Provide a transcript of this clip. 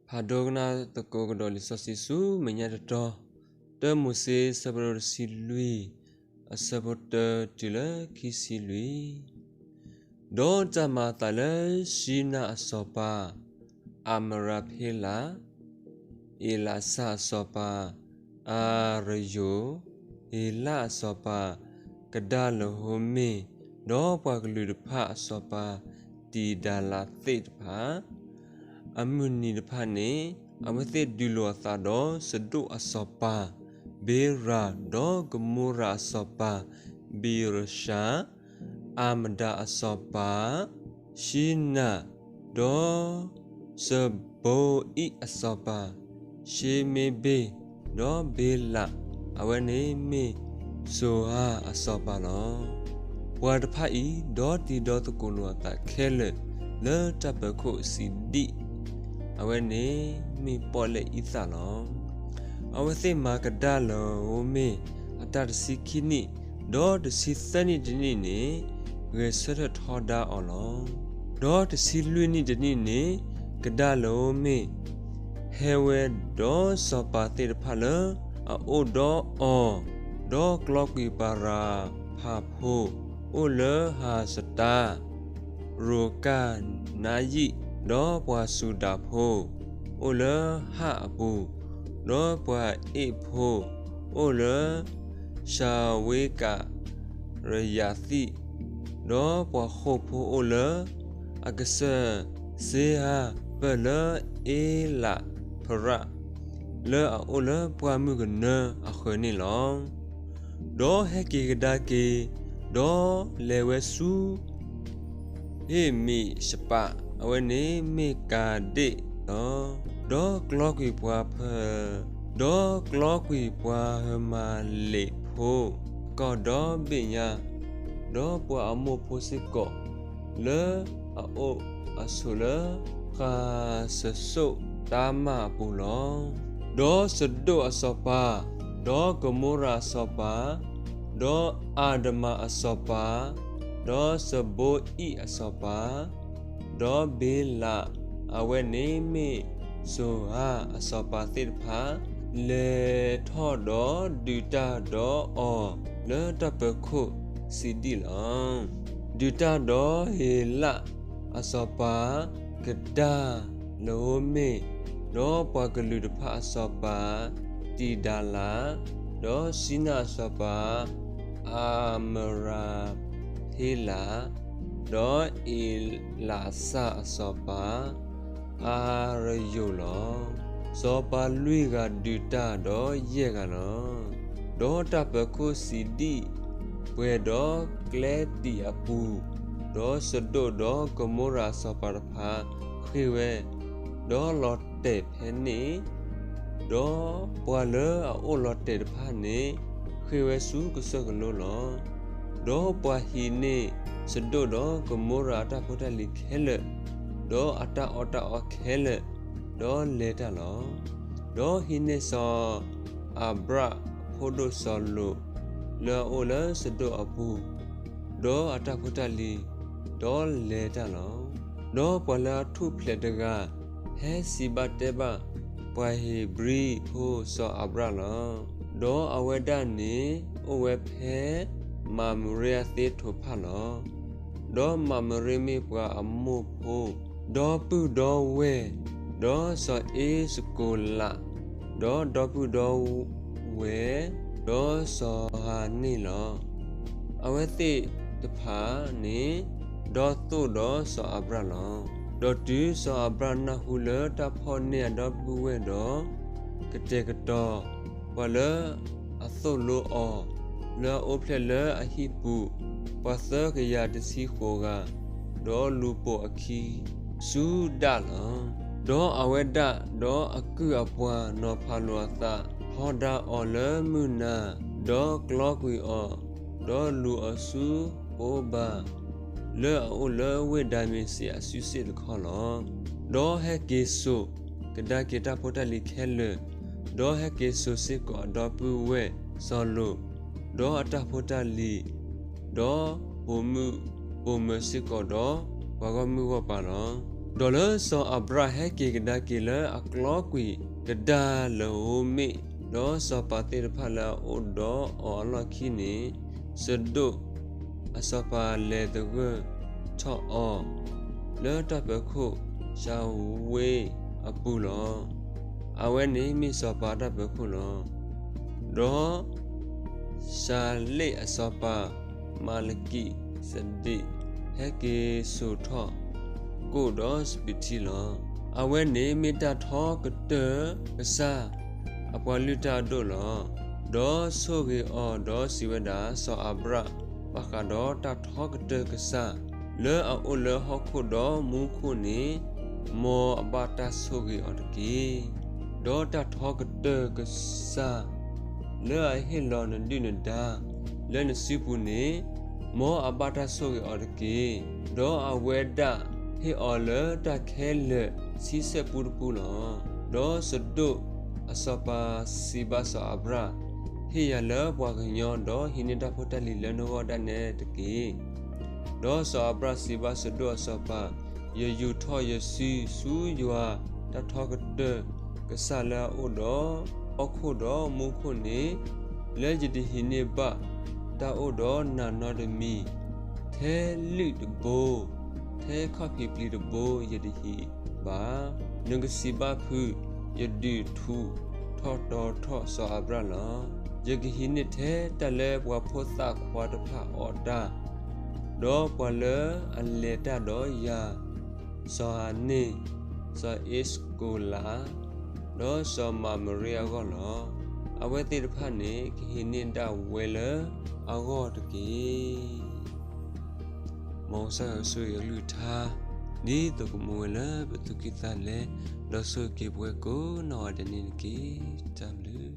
ဖးဒိကနၣ်သကိးကဒီးလံာ်စီဆှံဆူမဲာ်ညါတတီၤ, တၢမိၤၡ့ အဆၢဖးဒိၣ်တဆံလွံၢ်, အဆၢဖိတၢတုၤလၢခံဆံလွံၢ်. ဒီးတၢ်မၤအသးလၢ ၡံနၢ်အစီၤပၤ အၤမရၤဖ့လး, အ့လးစၢ်အစီၤပၤ အၤရယိာ်, ဟ့လၣ်အစီၤပၤ ကဒါလဟိမ့ၢ်, ဒီးပှၤကလုာ်တဖၣ်အစီၤပၤ တံၤဒၤလးသ့ၣ်တဖၣ်, အမုၢ်နံၤတဖၣ်န့ၣ် အဝဲသ့ၣ်ဒုးလိာ်အသးဒီး စဒိၣ်အစီၤပၤ ဘ့ရၤ, ဒီးကမိရၤအစီၤပၤ ဘံရၡါ, အၤမဒၤအစီၤပၤ ၡံနၢ်, ဒီးစဘိအံၣ်အစီၤပၤ ၡ့မ့ဘ့ၣ်, ဒီးဘ့လး, အဝဲန့ၣ်မ့ၢ်စိၤဟၣ်အစီၤပၤလီၤ. ပှၤတဖၣ်အံၤ ဒီတံၤဒီသကိးလိာ်အသးခဲလၢာ် လၢတၢ်ပၢၤခိၣ်စံးဒံး, အဝဲန့ၣ်မ့ၢ်ပီၣ်လဲၣ်အံသၣ်လီၤ. အဝဲသ့ၣ်မၤကဒါလဟိမ့ၢ်အတၢ်တဆံခံနံၣ်, ဒီးတဆံသၢနံၣ်တနံၣ်န့ၣ် ဂဲၤဆၢထၢၣ်ထီဒါအီၤလီၤ. ဒီးတဆံလွံၢ်နံၣ်တနံၣ်န့ၣ် ကဒါလဟိမ့ၢ် ဟဲဝဲဒီးစီၤပၤသ့ၣ်တဖၣ်လၢအအိၣ်ဒီးအီၤ, ဒီးကျီကွံာ်ပှၤရၤဖၤဖိ အိၣ်လၢဟၤစတါ, ရိၤကၢ်နါယံၣ်, ဒီးပှၤစူၤဒၤဖိ အိၣ်လၢဟၣ်အပူၤ, ဒီးပှၤအ့ၣ်ဖိ အိၣ်လၢၡၤဝ့ကၤရယၤသံၣ်, ဒီးပှၤဃိာ်ဖိအိၣ်လၢအကစၢၢ်စ့ဟၤပၢၢ်လၢအ့လးဖရၣ်, လၢအအိၣ်လၢပှၢ်မုၢ်ကနၢအဃၢၤန့ၣ်လီၤ. ဒီးဟဲက့ၤကဒါက့ၤ, ဒီးလဲၤဝဲဆူ ဟ့ၣ်မံးၡပး, အဝဲန့ၣ်မ့ၢ်ကၤဒ့ၣ်လီၤ. ဒီးကျီကွံာ်ပှၤဖၢ, ဒီးကျီကွံာ်ပှၤဟၢမၤလ့းဖိ, ကီၢ်ဒီဘ့ၣ်ညါ, ဒီးပှၤအမိၢ်ဖိစ့ၢ်ကီး လၢအအိၣ်အဆိးလၢဃၤစစိၣ်တၢ်မၢ်အပူၤလီၤ. ဒီးစဒိၣ်အစီၤပၤ, ဒီးကမိရၤအစီၤပၤ, ဒီးအၤဒမၤအစီၤပၤ, ဒီးစဘိအံၣ်အစီၤပၤ, ဒီးဘ့လး, အဝဲန့ၣ်မ့ၢ်စိၤဟၣ်အစီၤပၤသ့ၣ်တဖၣ်, လဲၤထီၣ်ဒီးဒုးတၢ်ဒီးအီၤလၢတၢ်ပၢၤခိၣ်စံးဒံးလီၤ. ဒုးတၢ်ဒီးဟ့လၣ်အစီၤပၤ ကဒါလဟိမ့ၣ်, ဒီးပှၤကလုာ်တဖၣ်အစီၤပၤ တံၤဒၤလး, ဒီးၡံနၢ်အစီၤပၤ အၤမရၤဖ့လး, ဒီးအ့လးစၢ်အစီၤပၤ အၤရယိာ်လီၤ. စီၤပၤလွံၢ်ဂၤဒုးတၢ်ဒီးယဲၢ်ဂၤလီၤ. ဒီးတၢ်ပၢၤခိၣ်စံးဒံးပှဲၤဒီးကျဲတံာ်အပူၤ, ဒီးစဒိၣ်ဒီးကမိရၤအစီၤပၤတဖၣ်ဃ့ၢ်ဝဲ, ဒီးလီၤတဲာ်ဖဲန့ၣ်, ဒီးပှၤလၢအအိၣ်လီၤတဲာ်တဖၣ်န့ၣ် ဃ့ၢ်ဝဲဆူကစၢၢ်ကလိလီၤ. ဒီးပှၤဟံးန့ၢ်စဒိၣ်ဒီးကမိရၤအတၢ်ဖိတၢ်လံၤခဲလၢာ်, ဒီးအတၢ်အီၣ်တၢ်အီခဲလၢာ်, ဒီးလဲၤတၢ်လီၤ. ဒီးဟံးန့ၢ်စီၤအၤဘြၣ်အဖိဒိၣ်စီၤလိာ် လၢအအိၣ်လၢစဒိၣ်အပူၤ, ဒီးအတၢ်ဖိတၢ်လံၤ, ဒီးလဲၤတၢ်လီၤ. ဒီးပှၤလၢအထူၣ်ဖျဲးတဂၤ ဟဲစံးဘၣ်တဲဘၣ်ပှၤဧ့ၤဘြံၤဖိစီၤအၤဘြၣ်လီၤ. ဒီးအဝဲဒၣ်န့ၣ်အိၣ်ဝဲဖဲမၤမရ့အသ့ထိးဖၣ်လီၤ. ဒီးမၤမရ့မ့ၢ်ပှၤအမိၢ်ဖိ, ဒီပုၢ်ဒီဝဲၢ်, ဒီးစီၤအ့စကိၤလး, ဒီးဒီပုၢ်ဒီဝဲၢ်, ဒီးစီၤဟၤန့ၣ်လီၤ. အဝဲသ့ၣ်တဖၣ်န့ၣ် ဒီသိၣ်ဒီးစီၤအၤဘြၣ်လီၤ. ဒီးတုၤစီၤအၤဘြၣ်နၢ်ဟူလၢတၢ်ဖီၣ်န့ၢ်အဒီပုၢ်ဝဲၢ်ဒီး ကတဲာ်ကတီၤ ပှၤလၢအသိၣ်လိအီၤ လၢအအိၣ်ဖျဲၣ်လၢအဟံၣ်ပူၤ ပှၤသၢကယၤတဆံဃိးဂၤ, ဒီးလူၤပိာ်အခံဆူဒၣ်လီၤ. ဒီးအဝဲဒၣ်ဒီးအကုၢ်အပှၤနီၤဖးလိာ်အသး, ထီဒါအီၤလၢမုၢ်နၤ, ဒီးကျီကွံာ်အီၤ, ဒီးလူၤအီၤဆူဃိဘၤ လၢအအိၣ်လၢဝ့ၢ်ဒၤမ့းစ့းအစုစ့ၣ်တခီလီၤ. ဒီးဟဲက့ၤစိာ်ကဒါက့ၤတၢ်ဖိတၢ်လံၤခဲလၢာ်, ဒီးဟဲက့ၤစိာ်စ့ၢ်ကီးအဒီပုၢ်ဝဲၢ်စီၤလိာ်, ဒီးအတၢ်ဖိတၢ်လံၤ, ဒီးပိာ်မုၣ်ပိာ်မၢၤစ့ၢ်ကီးဒီးပှၤဂီၢ်မုၢ်ဂီၢ်ပၤလီၤ. ဒီးလၢစီၤအၤဘြၣ်ဟဲက့ၤကဒါက့ၤလၢအကျီကွံာ်ကဒါလၢဧိၤမ့ၣ်, ဒီးစီၤပၤသ့ၣ်တဖၣ်လၢအအိၣ်ဒီးအီၤအလီၢ်ခံန့ၣ်, စဒိၣ်အစီၤပၤလဲၤသဂၢၢ်ထီၣ်အီၤ လၢတၢ်ပၢၤခိၣ်ၡၤဝ့အပူၤလီၤ. အဝဲန့ၣ်မ့ၢ်စီၤပၤတၢ်ပၢၤခိၣ်လီၤ. ဒီးၡၤလ့ၣ်အစီၤပၤမၤလကံးစဒ့း ဟဲက့ၤစိာ်ထီၣ်ကိၣ်ဒီးစပံးထံလီၤ. အဝဲန့ၣ်မ့ၢ်တၢ်ထီကတၢၢ်ကစၢ်အပှၤလုၢ်တၢ်အဒိၣ်လီၤ. ဒီးဆိၣ်ဂ့ၤအီၤဒီးစံးဝဲဒၣ်, စီၤအၤဘြၣ်ဘၣ်ဃးဒီးတၢ်ထီကတၢၢ်ကစၢ် လၢအအိၣ်လၢဟီၣ်ခိၣ်ဒီးမူခိၣ်န့ၣ်, မ်အဘၣ်တၢ်ဆိၣ်ဂ့ၤအီၤတက့ၢ်. ဒီးတၢ်ထီကတၢၢ်ကစၢ် လၢအဟ့ၣ်လီၤနဒုၣ်နဒါလၢနစုပူၤန့ၣ်, မ်အဘၣ်တၢ်ဆိၣ်ဂ့ၤအီၤတက့ၢ်. ဒီးအဝဲဒၣ်ဟ့ၣ်အီၤလၢတၢ်ခဲလၢာ်ဆံဆဲၣ်ပူတပူလီၤ. ဒီးစဒိၣ်အစီၤပၤစံးဘၣ်စီၤအၤဘြၣ်, ဟ့ၣ်ယၤလၢပှၤကညီ, ဒီးဟံးန့ၢ်တၢ်ဖိတၢ်လံၤလၢနဂီၢ်ဒၣ်နဲတက့ၢ်. ဒီးစီၤအၤဘြၣ်စံးဘၣ်စဒိၣ်အစီၤပၤ, ယယူာ်ထီၣ်ယစုဆူယွၤတၢ်ထီကတၢၢ်ကစၢ်လၢအအိၣ်ဒီး ဟီၣ်ခိၣ်ဒီးမူခိၣ်န့ၣ်, လၢယတဟံးန့ၢ်ဘၣ်တၢ်အိၣ်ဒီးနၤနီတမံၤ, ထဲလုၢ်တဘိ, ထဲခီၣ်ဖံးပျံၤတဘိယတဟံးဘၣ်. နကစံးဘၣ်ဖုးယဒုးထူးထီၣ်တီၤထီၣ်စီၤအၤဘြၣ်လီၤ. ယကဟံးန့ၢ်ထဲတၢ်လၢပှၤဖိသၣ်ခွါတဖၣ်အီၣ်တၢ်, ဒီးပှၤလၢအလဲၤတၢ်ဒီးယၤ, စီၤအၤန့ၣ်, စီၤအ့ၣ်စကိၤလး, ဒီးစီၤမၤမရံအဂီၢ်လီၤ. အဝဲသ့ၣ်တဖၣ်န့ၣ် ကဟံးန့ၢ်ဒၣ်ဝဲလၢအဂီၢ်တက့ၢ်. မ်ကစၢ်ယွၤကဆိၣ်ဂ့ၤအကလုၢ်ကထါ ဒ်သိးကမူဝဲလၢပသူၣ်ကံၢ်သးလဲ, ဒီးဆိၣ်ဂ့ၤက့ၤပဝဲကိးနီၢ်ဂၤဒဲးန့ၣ်တက့ၢ်. တၢ်ဘျုး